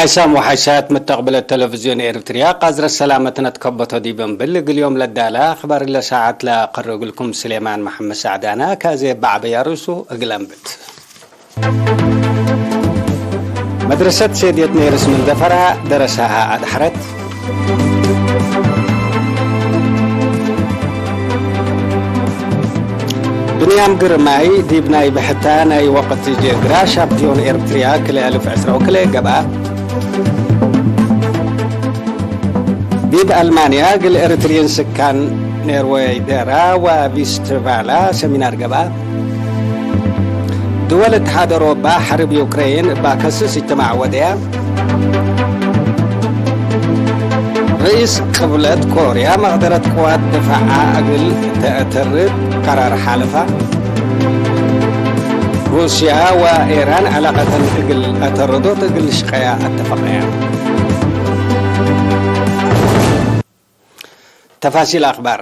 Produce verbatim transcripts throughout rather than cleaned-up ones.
ሓይሳም ወሓይሳት መተቅብለት ተለቪዝዮን ኤርትርያ፣ ቃዝረት ሰላመትነ ትከበቶ ዲብ እንብል፣ እግል ዮም ለዳለ አክባር ለሰዓት ለአቀርብ እግልኩም ስሌማን መሐመድ ሳዕዳና፣ ከአዜ በዐበያ ርእሱ እግል አንብት። መድረሰት ሴድየት ኔርስ ምን ደፈራ ደረሳሃ አድሐረት። ብንያም ግርማይ ዲብ ናይ ብሕታ ናይ ወቅት ጀግራ ሻምፒዮን ኤርትርያ ክልኤ አልፍ ዕስራ ወክልኤ ገብአ። ዲብ አልማንያ እግል ኤርትርይን ስካን ኔርወይ ደራ ወቪስትቫላ ሰሚናር ገብአ። ድወል እትሓድ አውሮፓ ሐርብ ዩክሬን እባ ከስስ እጅትማዕ ወደያ። ርኢስ ቅብለት ኮርያ መቅደረት ቅዋት ድፋዓ እግል ተአተርድ ቀራር ሓለፋ። ሩስያ ወኤራን ዐላቀተን እግል አተርዶት እግል ልሽቀያ አተፈቀያ። ተፋሲል አክባር።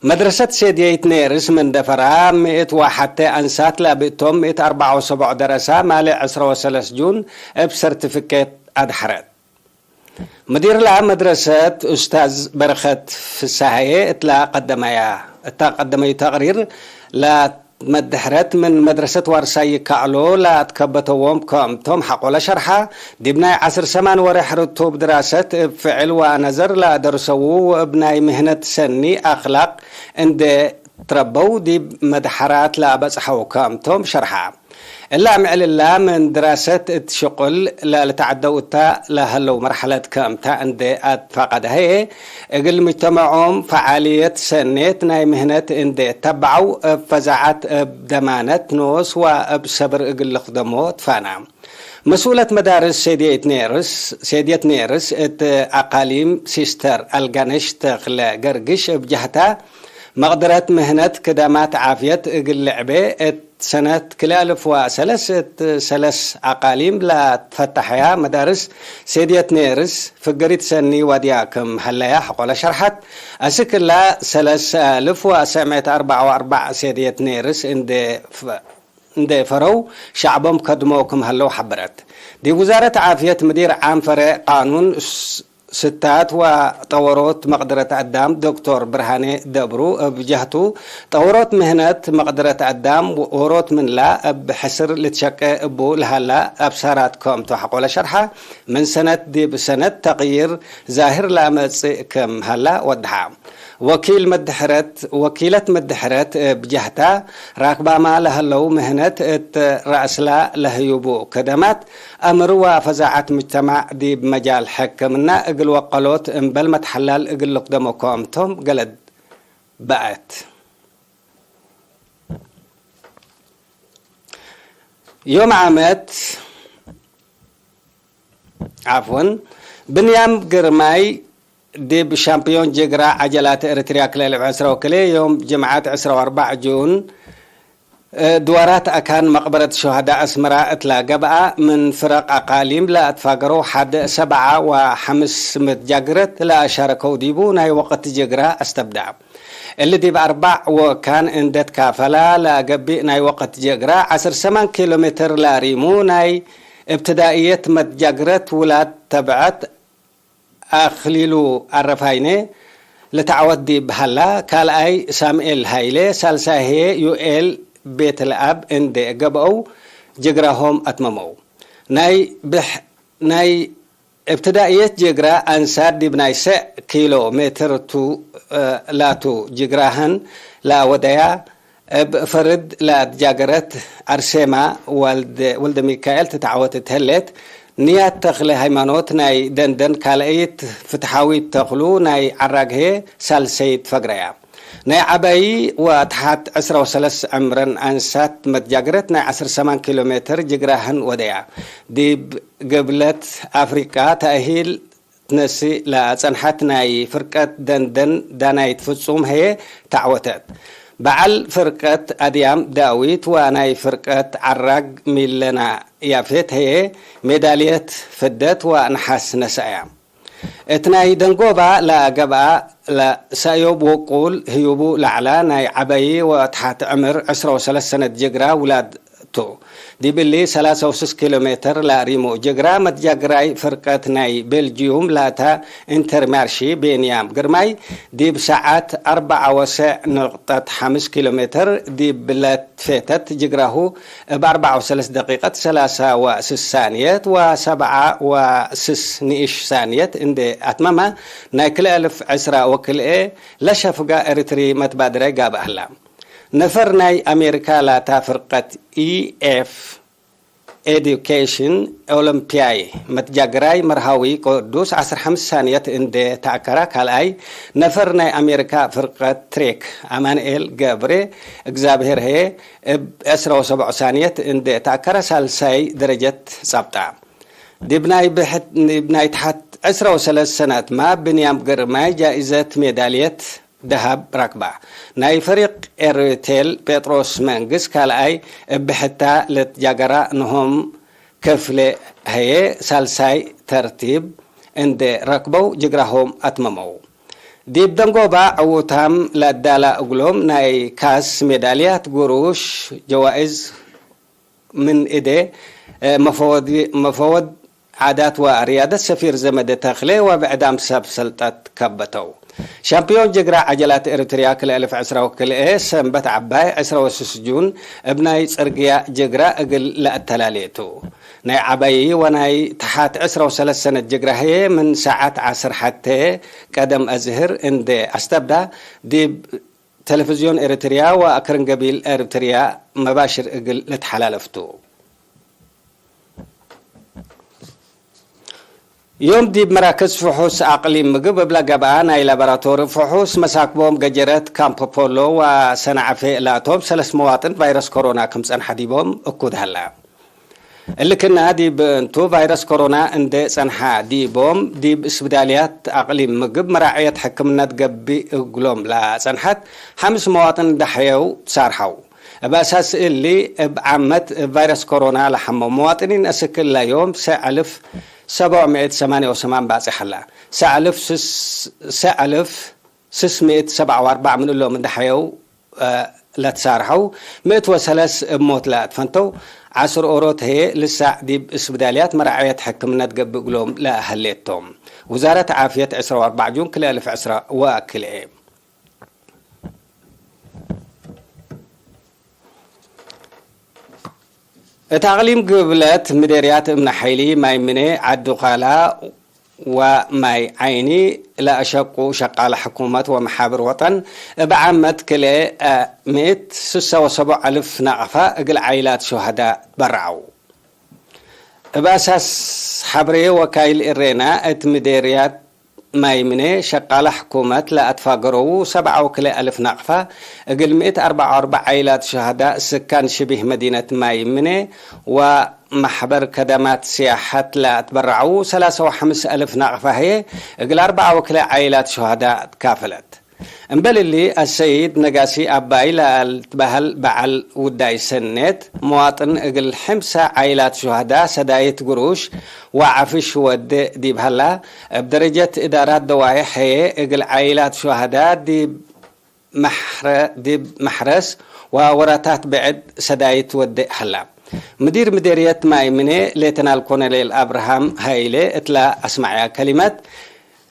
መድረሰት ሴድየይት ኔርስ ምን ደፈራ ምእት ወሐቴ አንሳት ለብእቶም ምእት አርበዕ ወሰቦዕ ደረሳ ማሌ ዕስራ ወሰለስ ጁን እብ ሰርቲፊኬት አድሐረት። ምዲርላ መድረሰት ኡስታዝ በረኸት ፍሳሀዬ እትላ ቀደመያ፣ እታ ቀደመዩ ተቅሪር ላ መድሕረት ምን መድረሰት ዋርሳይ ይካእሎ ለአትከበተዎም ከምቶም ሐቆለ ሸርሐ፣ ዲብ ናይ ዐስር ሰማን ወሬሕ ርቱብ ድራሰት እብ ፍዕል ወነዘር ለአደርሰዉ ወእብ ናይ ምህነት ሰኒ አክላቅ እንዴ ትረበው ዲብ መድሐራት ለአበጽሐው ከምቶም ሸርሐ። እላ አምዕልላ ምን ድራሰት እት ሽቁል ለልትዐደው እታ ለሀለው መርሐለት ከምታ እንዴ አትፋቀደ ህዬ፣ እግል ምጅተመዖም ፈዓልየት ሰኔት ናይ ምህነት እንዴ ተበዐው፣ እብ ፈዛዐት፣ እብ ደማነት ኖስ ወእብ ሰብር እግል ልክደሞ ትፋና። መስኡለት መዳርስ ሴድየት ኔርስ፣ ሴድየት ኔርስ እት አቃሊም ሲስተር አልጋነሽ ተክለ ገርግሽ እብ ጀህታ፣ መቅደረት ምህነት ክዳማት ዓፍየት እግል ልዕቤ እት ሰነት ክልኤ አልፍ ወሰለስ እት ሰለስ አቃሊም ለትፈተሐያ መዳርስ ሴድየት ኔርስ ፍግሪት ሰኒ ዋድያ ክም ሀለያ ሐቆለ ሸርሐት። አስክ እላ ሰለስ አልፍ ወሰዕ ምእት አርበዕ ወአርበዕ ሴድየት ኔርስ እንዴ ፈ-፣ እንዴ ፈረው ሸዕቦም ከድሞ ክም ሀለው ሐበረት። ዲብ ውዛረት ዓፍየት ምዲር ዓም ፈሬዕ ቃኑን ስ-፣ ስታት ወጠወሮት መቅደረት አዳም ዶክቶር ብርሃኔ ደብሩ እብ ጀህቱ፣ ጠወሮት ምህነት መቅደረት አዳም ዎሮት ምንላ እብ ሕስር ልትሸቄ እቡ ለሀላ አብሳራት ክምቱ ሐቆለ ሸርሐ፣ ምን ሰነት ዲብ ሰነት ተቅይር ዛህር ለአመጽእ ክም ሀላ ወድሐ። ወኪል መድሕረት፣ ወኪለት መድሕረት እብ ጀህታ፣ ራክባማ ለሀለው ምህነት እት ረአስላ ለህዩቡ ከደማት፣ አምር ወፈዛዐት ምጅተማዕ ዲብ መጃል ሕክምና እግል ወቀሎት እምበል መትሐላል እግል ልክደሞ ክምቶም ገለድ በአት። ዮም ዓመት፣ ዓፍወን፣ ብንያም ግርማይ ዲብ ሻምፕዮን ጅግራ ዐጀላት ኤረትርያ ክልኤ አልፍ ዕስራ ወክልኤ ዮም ጅምዓት ዕስራ ወአርበዕ ጁን፣ ድዋራት አካን መቅበረት ሹሀዳ አስመራ እትላ ገብአ፣ ምን ፍረቅ አቃሊም ለአትፋገረው ሐድ ሰብዓ ወሐምስ መትጃግረት ለአሻረከው ዲቡ ናይ ወቅት ጅግራ አስተብዳ። እሊ ዲብ አርበዕ ወካን እንዴ ትካፈላ ለአገብእ ናይ ወቅት ጅግራ ዐስር ሰማን ኪሎ ሜትር ለአሪሙ ናይ እብትዳእየት መትጃግረት ውላድ ተብዐት አክሊሉ አረፋይኔ ልትዐወት ዲብ ሀላ፣ ካልኣይ ሳምኤል ሃይሌ፣ ሳልሳይ ህዬ ዩኤል ቤተልአብ እንዴ ገብአው ጅግራሆም አትመመው። ናይ ብሕ-፣ ናይ እብትዳእየት ጅግራ አንሳር ዲብ ናይ ሰዕ ኪሎ ሜትር ቱ ላቱ ጅግራህን ለአወደያ፣ እብ ፈርድ ለአትጃገረት አርሴማ ወልደ፣ ወልደሚካኤል ትትዐወት እት ህሌት፣ ንያት ተክለ ሃይማኖት ናይ ደንደን ካልአይት፣ ፍትሓዊት ተክሉ ናይ ዐራግ ህዬ ሳልሰይት ፈግረያ። ናይ ዐበዪ ወአትሓት ዕስራ ወሰለስ ዕምረን አንሳት መትጃግረት ናይ ዐስር ሰማን ኪሎ ሜትር ጅግራህን ወደያ። ዲብ ግብለት አፍሪቃ ተእሂል ትነስእ ለአጸንሐት ናይ ፍርቀት ደንደን ዳናይት ፍጹም ህዬ ተዐወተት። በዐል ፍርቀት አድያም ዳዊት ወናይ ፍርቀት ዐራግ ሚለና ያፌት ህዬ ሜዳልየት ፍደት ወነሐስ ነሰአያ። እት ናይ ደንጎባ ለገብአ ለሰእዮብ ወቁል ህዩቡ ለዐላ ናይ ዐበዪ ወተሐት ዕምር ዕስራ ወሰለስ ሰነት ጅግራ ውላድ ቱ። ዲብ እሊ ሰላሳ ወስስ ኪሎ ሜትር ለአሪሙ ጅግራ መትጃግራይ ፍርቀት ናይ ቤልጅዩም ላታ ኢንተርማርሺ ቤንያም ግርማይ ዲብ ሰዓት አርበዓ ወሰዕ ንቅጠት ሐምስ ኪሎ ሜትር ዲብ ለትፌተት ጅግራሁ እብ አርበዓ ወሰለስ ደቂቀት ሰላሳ ወስስ ሳንየት ወሰብዓ ወስስ ንኢሽ ሳንየት እንዴ አትመመ ናይ ክልኤ አልፍ ዕስራ ወክልኤ ለሸፍጋ ኤሪትሪ መትባድረ ጋብእ ሀላ። ነፈር ናይ አሜሪካ ላታ ፍርቀት ኢኤፍ ኤዱኬሽን ኦሎምፒያይ መትጃግራይ መርሃዊ ቅዱስ ዐስር ሐምስ ሳንየት እንዴ ተአከረ፣ ካልኣይ ነፈር ናይ አሜሪካ ፍርቀት ትሬክ አማንኤል ገብሬ እግዚኣብሄር ህዬ እብ ዕስራ ወሰብዑ ሳንየት እንዴ ተአከረ፣ ሳልሳይ ደረጀት ጸብጠ። ዲብ ናይ ብሕት፣ ዲብ ናይ ተሐት ዕስራ ወሰለስ ሰነትመ ብንያም ግርማይ ጃኢዘት ሜዳልየት ደሀብ ረክበ። ናይ ፈሪቅ ኤሪቴል ጴጥሮስ መንግስ ካልኣይ እብ ብሕታ ለትጃገረ፣ ኖሆም ክፍሌ ህዬ ሳልሳይ ተርቲብ እንዴ ረክበው ጅግራሆም አትመመው። ዲብ ደንጎባ ዕዉታም ለአዳላ እግሎም ናይ ካስ ሜዳልያት፣ ግሩሽ፣ ጀዋእዝ፣ ምን እዴ መፈወድ፣ መፈወድ ዓዳት ወርያደት ሰፊር ዘመደ ተክሌ ወብዕዳም ሰብ ሰልጠት ከበተው። ሻምፒዮን ጅግራ ዐጀላት ኤሪትርያ ክልኤ አልፍ ዕስራ ወክልኤ ሰንበት ዐባይ ዕስራ ወስስ ጁን እብ ናይ ጽርግያ ጅግራ እግል ለአተላሌ ቱ። ናይ ዐባይ ወናይ ተሓት ዕስራ ወሰለስ ሰነት ጅግራ ህዬ ምን ሰዓት ዐስር ሐቴ ቀደም አዝህር እንዴ አስተብዳ ዲብ ተለፍዝዮን ኤሪትርያ ወአክርን ገቢል ኤሪትርያ መባሽር እግል ልትሐላለፍ ቱ። ዮም ዲብ መራክዝ ፍሑስ አቅሊም ምግብ እብለ ገብአ ናይ ላቦራቶሪ ፍሑስ መሳክቦም ገጀረት ካምፖፖሎ ወሰንዓፌ ላቶም ሰለስ መዋጥን ቫይረስ ኮሮና ክም ጸንሐ ዲቦም እኩድ ሀላ። እሊ ክና ዲብ እንቱ ቫይረስ ኮሮና እንዴ ጸንሐ ዲቦም፣ ዲብ እስብዳልያት አቅሊም ምግብ መራዕየት ሕክምነት ገብእ እግሎም ለጸንሐት ሐምስ መዋጥን ደሐየው ትሳርሐው። እብ አሳስ እሊ፣ እብ ዓመት እብ ቫይረስ ኮሮና ለሐመው መዋጥኒን አስክ እለ ዮም ሰዕ አልፍ ሰብዕ ምእት ሰማንየ ወሰማን ባጽሕ ሀላ። ሰዕ አልፍ ስስ-፣ ሰዕ አልፍ ስስ ምእት ሰብዓ ወአርበዕ ምን እሎም እንዴ ሐየው፣ እ፣ ለትሳርሐው፣ ምእት ወሰለስ እብ ሞት ለአትፈንተው፣ ዐስር ኦሮት ህዬ ልሳዕ ዲብ እስብዳልያት መራዕየት ሕክምነት ገብእ እግሎም ለሀሌት ቶም። ውዛረት ዓፍየት ዕስራ ወአርበዕ ጁን ክልኤ አልፍ ዕስራ ወክልኤ። እት አቅሊም ግብለት ምዴርያት እምነ ሐይሊ ማይ ምኔ፣ ዐዲ ኳላ፣ ወማይ ዓይኒ ለአሸቁ ሸቃለ ሕኩመት ወመሓብር ወጠን፣ እብ ዓመት ክልኤ ምእት ስሰ ወሰቦዕ አልፍ ናቅፋ እግል ዓይላት ሹሀዳ ትበረዐው። እብ አሳስ ሐብሬ ወካይል እሬና፣ እት ምዴርያት ማይ ምኔ ሸቃለ ሕኩመት ለአትፋገረዉ ሰብዓ ወክልኤ አልፍ ናቅፋ፣ እግል ምእት አርበዓ ወአርበዕ ዓይላት ሹሀዳ ስካን ሽቢህ መዲነት ማይ ምኔ ወ መሕበር ከደማት ስያሐት ለአትበረዐዉ ሰላሳ ወሐምስ አልፍ ናቅፋ ህዬ፣ እግል አርበዓ ወክልኤ ዓይላት ሹሀዳ ትካፈለት። እምበል እሊ፣ አሰይድ ነጋሲ አባይ ለልትበህል በዐል ውዳይ ሰኔት፣ መዋጥን እግል ሕምሰ ዓይላት ሹሀዳ ሰዳይት ግሩሽ ወዐፍሽ ወዴ ዲብ ሀላ፣ እብ ደረጀት እዳራት ደዋይሕ ህዬ፣ እግል ዓይላት ሹሀዳ ዲብ መሕረ-፣ ዲብ መሕረስ ወወራታት ብዕድ ሰዳይት ወዴ ሀላ። ምዲር ምዴርየት ማይ ምኔ ሌተናል ኮሎኔል አብርሃም ሀይሌ እትለ አስመዐያ ከሊመት፣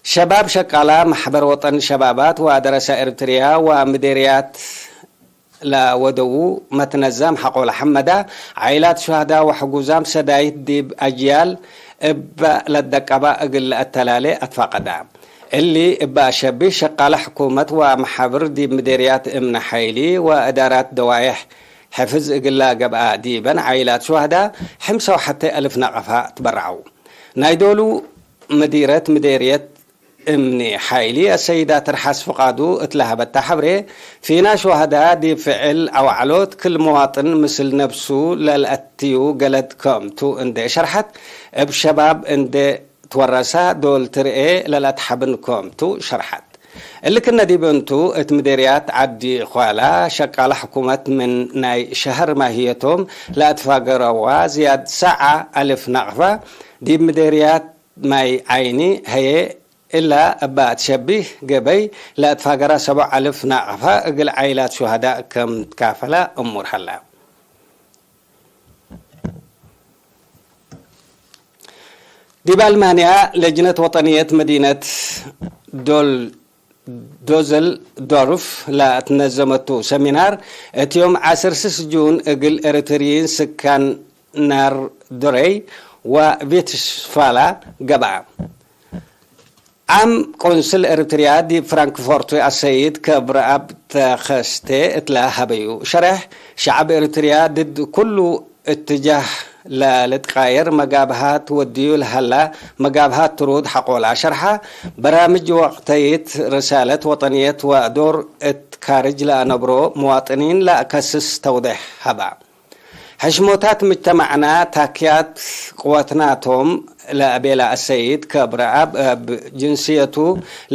ሸባብ ሸቃላ መሕበር ወጠን ሸባባት ወአደረሰ ኤርትርያ ወምዴርያት ለወደዉ መትነዛም ሐቆለ ሐመዳ፣ ዓይላት ሹሀዳ ወሕጉዛም ሰዳይት ዲብ አጅያል እበ ለትደቀባ እግል ለአተላሌ አትፋቀዳ። እሊ እበ አሸብህ፣ ሸቃለ ሕኩመት ወመሓብር ዲብ ምዴርያት እምነ ሐይሊ ወእዳራት ደዋይሕ ሕፍዝ እግላ ገብአ ዲበን ዓይላት ሹሀዳ ሕምሰ ወሐቴ አልፍ ነቀፋ ትበረዐው። ናይ ዶሉ ምዲረት ምዴርየት እምኒ ሐይሊ አሰይዳ ትርሐስ ፍቃዱ እት ለሀበታ ሐብሬ፣ ፊናሽ ወሀዳ ዲብ ፍዕል አውዐሎት፣ ክል መዋጥን ምስል ነብሱ ለልአትዩ ገለድ ከምቱ እንዴ ሸርሐት፣ እብ ሸባብ እንዴ ትወረሳ ዶል ትርኤ ለልአትሐብን ከምቱ ሸርሐት። እሊ ክነ ዲብ እንቱ፣ እት ምዴርያት ዐዲ ኳላ ሸቃለ ሕኩመት ምን ናይ ሸሀር ማህየቶም ለአትፋገረዋ ዝያድ ሰዓ አልፍ ናቅፋ፣ ዲብ ምዴርያት ማይ ዓይኒ ህዬ እላ እበ አትሸቢህ ገበይ ለአትፋገረ ሰቦዕ አልፍ ናቅፋ እግል ዓይላት ሹሀዳእ ከም ትካፈላ እሙር ሀላ። ዲብ አልማንያ፣ ለጅነት ወጠንየት መዲነት ዶል-፣ ዶዘልዶርፍ ለትነዘመቱ ሰሚናር፣ እት ዮም ዐስር ስስ ጁን እግል ኤሪትርይን ስካን ናርዶሬይ ወቪትሽፋላ ገብአ። ዓም ቆንስል ኤሪትርያ ዲብ ፍራንክፎርት አሰይድ ከብረአብ ተኸስቴ እትለ ሀበዩ ሸሬሕ፣ ሸዐብ ኤሪትርያ ድድ ኩሉ እትጃህ ለልትቃየር መጋብሃት ወድዩ ለሀላ መጋብሃት ትሩድ ሐቆላ ሸርሐ፣ በራምጅ ወቅተይት ርሳለት ወጠንየት ወዶር እት ካርጅ ለአነብሮ መዋጥኒን ለአከስስ ተውዴሕ ሀባ። ሕሽሞታት ምጅተማዕና ታክያት ቅወትና ቶም ለአቤለ አሰይድ ከብረአብ፣ እብ ጅንስየቱ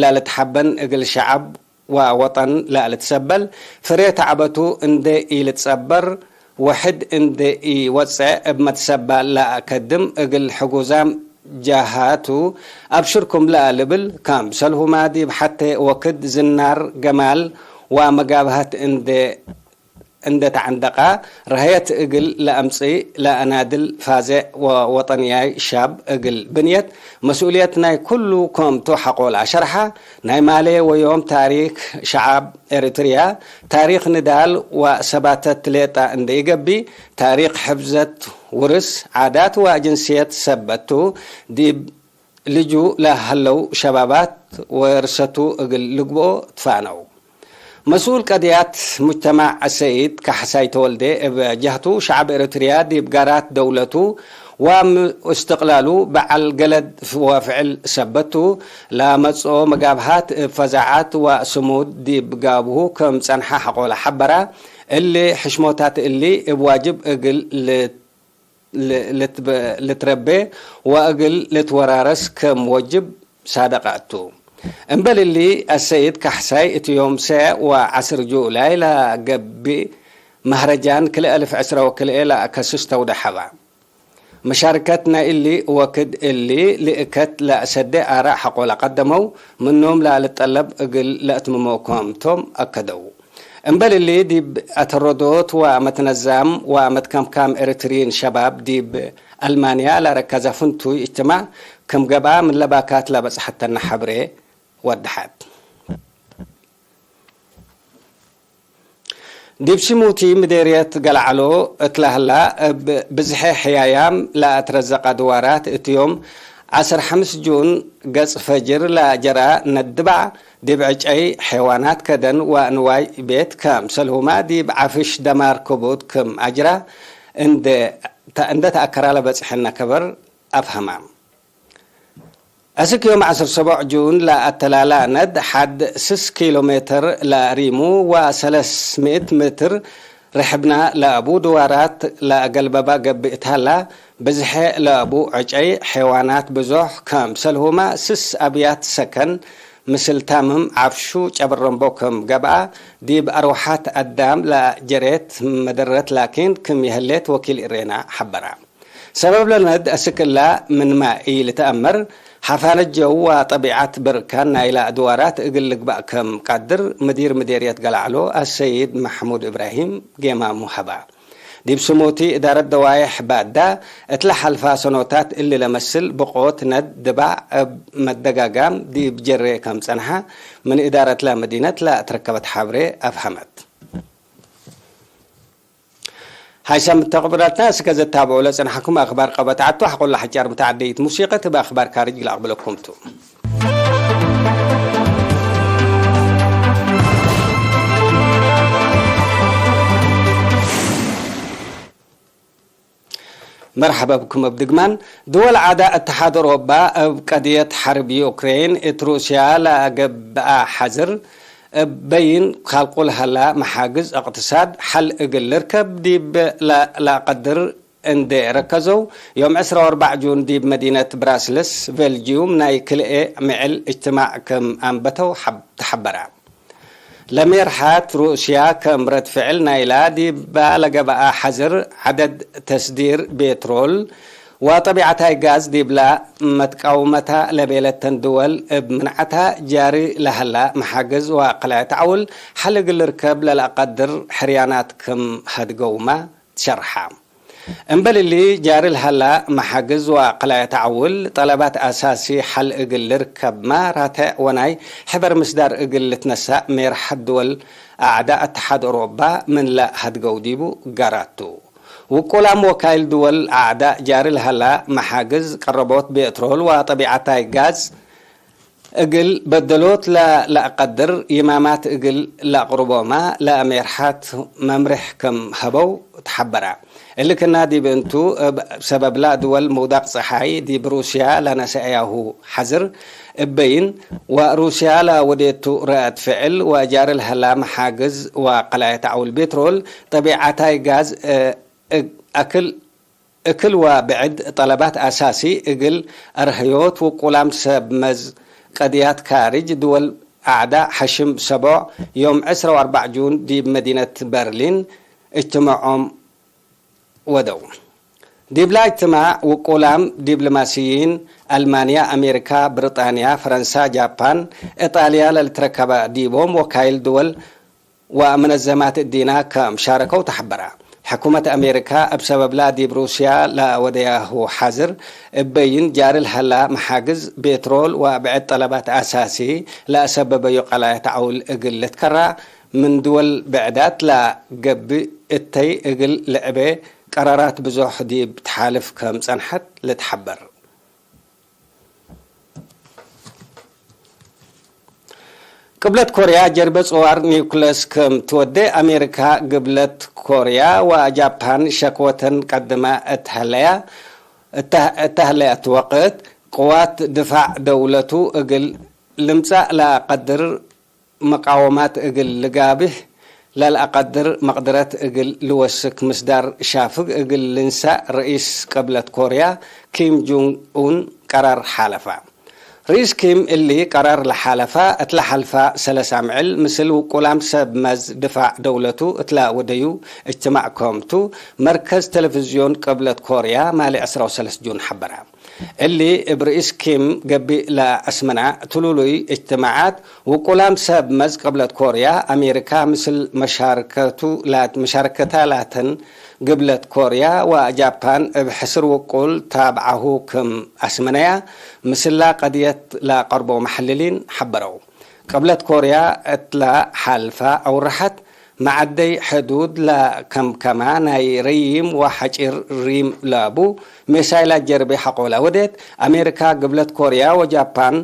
ለልትሐበን እግል ሸዐብ ወወጠን ለልትሰበል፣ ፍሬ ተዕበቱ እንዴ ኢልትጸበር፣ ወሕድ እንዴ ኢወጽዕ እብ መትሰባ ለአከድም እግል ሕጉዛም ጃሃቱ አብሽርኩም ለልብል፣ ከምሰልሁማ ዲብ ሐቴ ወክድ ዝናር ገማል ወመጋብሀት እንዴ እንዴ ተዐንደቀ፣ ረሀየት እግል ለአምጽእ ለአናድል ፋዜዕ ወወጠንያይ ሻብ፣ እግል ብንየት መስኡልየት ናይ ኩሉ ኮምቱ ሐቆል አሸርሐ። ናይ ማሌ ወዮም ታሪክ ሸዓብ ኤሪትርያ፣ ታሪክ ንዳል ወሰባተት ሌጠ እንዴ ኢገብእ፣ ታሪክ ሕፍዘት ውርስ፣ ዓዳት ወጅንስየት ሰበት ቱ። ዲብ ልጁእ ለሀለው ሸባባት ወርሰቱ እግል ልግብኦ ትፋነው። መስኡል ቀድያት ሙጅተማዕ አሰይድ ካሕሳይ ተወልዴ እብ ጀህቱ፣ ሸዐብ ኤሪትርያ ዲብ ጋራት ደውለቱ ወእስትቅላሉ በዐል ገለድ ወፍዕል ሰበት ቱ፣ ለመጽኦ መጋብሃት እብ ፈዛዐት ወስሙድ ዲብ ጋብሁ ክም ጸንሐ ሐቆለ ሐበረ። እሊ ሕሽሞታት እሊ እብ ዋጅብ እግል ል-፣ ል-፣ ልትበ-፣ ልትረቤ ወእግል ልትወራረስ ክም ወጅብ ሳደቀ እቱ። እምበል እሊ፣ አሰይድ ካሕሳይ እት ዮም ሰዕ ወዐስር ጁላይ ለገብእ መህረጃን ክልኤ አልፍ ዕስረ ወክልኤ ለአከስስ ተውደ ሐባ። መሻርከት ናይ እሊ ወክድ እሊ ልእከት ለአሰዴ አራእ ሐቆለ ቀደመው፣ ምኖም ለልጠለብ እግል ለአትምሞ ክም ቶም አከደው። እምበል እሊ፣ ዲብ አተረዶት ወመትነዛም ወመትከምካም ኤሪትርዪን ሸባብ ዲብ አልማንያ ለረከዘ ፍንቱይ እጅትማዕ ክም ገብአ፣ ምን ለባካት ለበጽሐተነ ሐብሬ ወደሐት። ዲብ ሲሙቲ ምዴርየት ገልዐሎ እት ለህላ፣ እብ ብዝሐ ሕያያም ለአትረዘቀ ድዋራት፣ እት ዮም ዐስር ሐምስ ጁን ገጽ ፈጅር ለጀራ ነድባዕ፣ ዲብ ዕጨይ ሐይዋናት ከደን ወእንዋይ ቤት፣ ከምሰልሁመ ዲብ ዐፍሽ ደማር ክቡድ ክም አጅራ እንዴ፣ እንዴ ተአከራ ለበጽሐነ ከበር አፍሀማ። አስክ ዮም ዐስር ሰቦዕ ጁን ለአተላላ ነድ ሐድ ስስ ኪሎ ሜትር ለሪሙ ወሰለስ ምእት ሜትር ርሕብና ለአቡ ድዋራት ለአገልበባ ገብእ እት ሀላ፣ ብዝሐ ለአቡ ዕጨይ ሐይዋናት ብዞሕ፣ ከምሰልሁመ ስስ አብያት ሰከን ምስል ታምም ዐፍሹ ጨብረምቦ ክም ገብአ፣ ዲብ አርወሐት አዳም ለጀሬት መደረት ላኪን ክም ይሀሌት ወኪል እሬና ሐበራ። ሰበብ ለነድ አስክ እላ ምንመ ኢልትአመር፣ ሐፋነት ጀው ወጠቢዐት ብርካን ናይላ አድዋራት እግል ልግባእ ክም ቀድር፣ ምዲር ምዴርየት ገልዐሎ አሰይድ መሕሙድ እብራሂም ጌማሙ ሀባ። ዲብ ስሙቲ እዳረት ደዋይሕ ባዳ፣ እት ለሐልፋ ሰኖታት እሊ ለመስል ብቆት ነድ ድባዕ እብ መደጋጋም ዲብ ጀሬ ከም ጸንሐ፣ ምን እዳረትላ መዲነት ለአትረከበት ሐብሬ አፍሀመት። ሀይሰ ምተቅብረትና እስከ ዘታብዑ ለጸንሐኩም አክባር ቀበት ዐቱ፣ ሐቆላ ሐጫር ምተዓደይት ሙሲቀት እብ አክባር ካርጅ ለአቅብለኩም ቱ። መርሐበ ብኩም እብ ድግማን። ድወል ዓዳ እትሓድ ኦሮባ እብ ቀድየት ሐርብ ዩክሬን እት ሩስያ ለገብአ ሐዝር፣ እብ በይን ካልቁል ሀላ መሓግዝ እቅትሳድ ሐል እግል ልርከብ ዲብ ለ-፣ ለአቀድር እንዴ ረከዘው፣ ዮም ዕስራ ወአርበዕ ጁን ዲብ መዲነት ብራስልስ፣ ቤልጅዩም፣ ናይ ክልኤ ምዕል እጅትማዕ ክም አንበተው ሐብ-፣ ተሐበረ። ለሜርሐት ሩስያ ከም ረድ ፍዕል ናይላ ዲባ ለገብአ ሐዝር፣ ዐደድ ተስዲር ቤትሮል ወጠቢዐታይ ጋዝ ዲብላ መትቃውመታ ለቤለተን ድወል እብ ምንዓታ ጃሪ ለሀላ መሓግዝ ወአቅለዕ ተዐውል ሐል እግል ልርከብ ለለአቀድር ሕርያናት ክም ሀድገውመ ትሸርሐ። እምበል እሊ፣ ጃሪ ለሀላ መሓግዝ ወአቀላያት ዐውል ጠለባት አሳሲ ሐል እግል ልርከብመ ራትዕ ወናይ ሕበር ምስዳር እግል ልትነሳእ ሜርሐት ድወል አዕዳእ እትሓድ ኦሮባ ምንለ ሀድገው ዲቡ ገራቱ። ውቁላም ወካይል ድወል አዕዳእ ጃሪ ለሀላ መሓግዝ ቀረቦት ቤትሮል ወጠቢዐታይ ጋዝ እግል በደሎት ለለአቀድር ይማማት እግል ለአቅርቦመ ለአሜርሐት መምሬሕ ክም ሀበው ተሐበረ። እሊ ክና ዲብ እንቱ፣ እብ ሰበብላ ድወል ምውዳቅ ጸሓይ ዲብ ሩስያ ለነሰአያሁ ሐዝር እበይን፣ ወሩስያ ለወዴቱ ረአት ፍዕል ወጃሪ ለሀላ መሓግዝ ወቀላየት ዐውል ቤትሮል፣ ጠቢዓታይ ጋዝ፣ እ፣ እግ-፣ አክል፣ እክል ወብዕድ ጠለባት አሳሲ እግል አርህዮት ውቁላም ሰብ መዝ ቀድያት ካርጅ ድወል አዕዳ ሐሽም ሰቦዕ ዮም ዕስራ ወአርበዕ ጁን ዲብ መዲነት በርሊን እጅትመዖም ወደው። ዲብላ እጅትማዕ ውቁላም ዲብሎማስይን አልማንያ፣ አሜሪካ፣ ብርጣንያ፣ ፈረንሳ፣ ጃፓን፣ እጣልያ ለልትረከበ ዲቦም ወካይል ድወል ወመነዘማት እዲና ከም ሻረከው ተሐበረ። ሕኩመት አሜሪካ እብ ሰበብላ ዲብ ሩስያ ለወደያሁ ሐዝር እበይን ጃሪ ለሀላ መሓግዝ ቤትሮል ወብዕድ ጠለባት አሳሲ ለአሰበበዩ ቀላያት ዐውል እግል ልትከራ ምን ድወል ብዕዳት ለገብእ እተይ እግል ልዕቤ ቀራራት ብዞሕ ዲብ ተሓልፍ ከም ጸንሐት ልትሐበር። ቅብለት ኮርያ ጀርበ ጽዋር ኒውክለስ ክም ትወዴ፣ አሜሪካ፣ ግብለት ኮርያ ወጃፓን ሸክወተን ቀድመ እት ሀለያ፣ እተ-፣ እተ ሀለያት ወቅት፣ ቅዋት ድፋዕ ደውለቱ እግል ልምጻእ ለአቀድር መቃወማት እግል ልጋብህ ለለአቀድር መቅድረት እግል ልወስክ ምስዳር ሻፍግ እግል ልንሳእ ርኢስ ቅብለት ኮርያ ኪም ጁንግ ኡን ቀራር ሓለፈ። ርኢስ ኪም እሊ ቀራር ለሓለፈ እትለ ሐልፈ ሰለስ አምዕል ምስል ውቁላም ሰብ መዝ ድፋዕ ደውለቱ እትለ ወደዩ እጅትማዕ ከምቱ መርከዝ ቴሌቪዝዮን ቅብለት ኮርያ ማሌ ዕስራ ወሰለስ ጁን ሐበረ። እሊ እብ ርኢስ ኪም ገብእ ለአስመነ ትሉሉይ እጅትማዓት፣ ውቁላም ሰብ መዝ ቅብለት ኮርያ፣ አሜሪካ ምስል መሻርከቱ ላት-፣ መሻርከታ ላተን ግብለት ኮርያ ወጃፓን እብ ሕስር ውቁል ታብዓሁ ክም አስመነያ፣ ምስላ ቀድየት ለቀርቦ መሐልሊን ሐበረው። ቅብለት ኮርያ እትለ ሐልፈ አውረሐት፣ መዐደይ ሕዱድ ለከምከመ ናይ ረዪም ወሐጪር ሪም ለቡ ሜሳይላት ጀርቤ ሐቆለ ወዴት። አሜሪካ፣ ግብለት ኮርያ ወጃፓን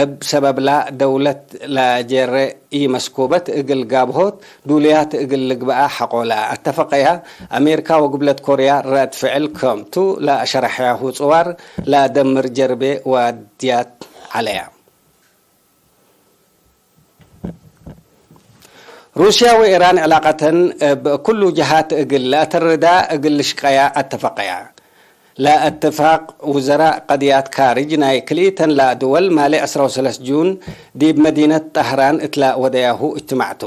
እብ ሰበብላ ደውለት ለጀረ ኢመስኩበት እግል ጋብሆት ዱሉያት እግል ልግበአ ሐቆለ አተፈቀያ። አሜሪካ ወግብለት ኮርያ ረአት ፍዕል ከምቱ ለአሸረሐያሁ ጽዋር ለደምር ጀርቤ ዋድያት ዐለያ። ሩስያ ወኢራን ዕላቀተን እብ ኩሉ ጀሃት እግል ለአተርዳ እግል ልሽቀያ አተፈቀያ። ለእትፋቅ ውዘራእ ቀድያት ካርጅ ናይ ክልኢተን ለድወል ማሌ ዕስራ ወሰለስ ጁን ዲብ መዲነት ጣህራን እትለ ወደያሁ እጅትማዕቱ።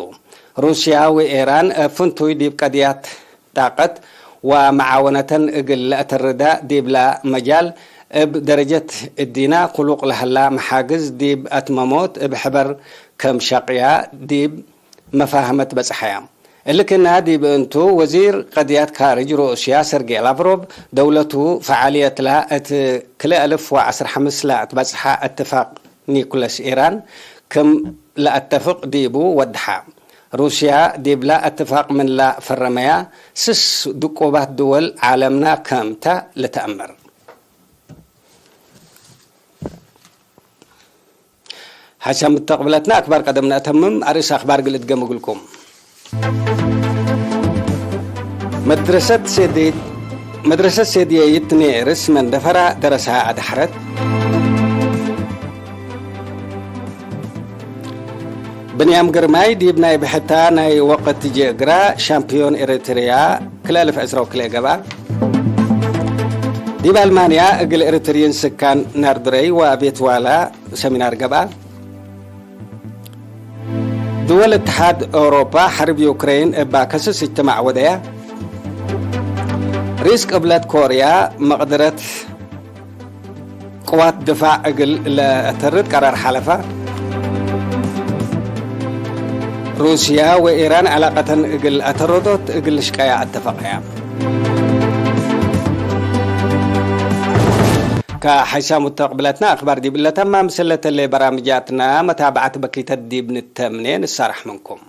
ሩስያ ወኢራን እብ ፍንቱይ ዲብ ቀድያት ጣቀት ወመዓወነተን እግል ለአተርዳ ዲብላ መጃል፣ እብ ደረጀት እዲና ክሉቅ ለሀላ መሓግዝ ዲብ አትመሞት እብ ሕበር ከም ሸቅያ ዲብ መፋህመት በጽሐያ። እሊ ክና ዲብ እንቱ፣ ወዚር ቀድያት ካርጅ ሩስያ ሰርጌ ላቭሮቭ፣ ደውለቱ ፈዓልየትላ እት ክልኤ አልፍ ወዐስር ሐምስ ለአትበጽሐ እትፋቅ ኒኩለስ ኢራን ክም ለአተፍቅ ዲቡ ወድሐ። ሩስያ ዲብላ እትፋቅ ምንላ ፈረመያ፣ ስስ ድቁባት ድወል ዓለምና ከምተ ልትአመር። ሐሰብ ምተቅብለትና አክባር ቀደም ነአተምም፣ አርእስ አክባር እግል እድገም እግልኩም። መድረሰት ሴድየይት፣ መድረሰት ሴድየይት ኔርስ መንደፈራ ደረሳ አድሐረት። ብንያም ግርማይ ዲብ ናይ ብሕታ ናይ ወቅት ጅእግራ ሻምፕዮን ኤሪትርያ ክልኤ አልፍ ዕስራ ወክልኤ ገብአ። ዲብ አልማንያ እግል ኤሪትርይን ስካን ናርድረይ ወአቤት ዋላ ሰሚናር ገብአ። ድወል እትሓድ ኦሮፓ ሐርብ ዩክሬን እባ ከስስ እጅትማዕ ወደያ። ርኢስ ቅብለት ኮርያ መቅድረት ቅዋት ድፋዕ እግል ለአተርድ ቀራር ሓለፈ። ሩስያ ወኢራን ዐላቀተን እግል አተረዶት እግል ልሽቀያ አተፈቀያ። ከሐይሳም ተቅብለትና አክባር ዲብ ለተማም ሰለተሌ በራምጃትና መታብዐት በኪተት ዲብ ንተምኔ ንሳረሕ ምንኩም።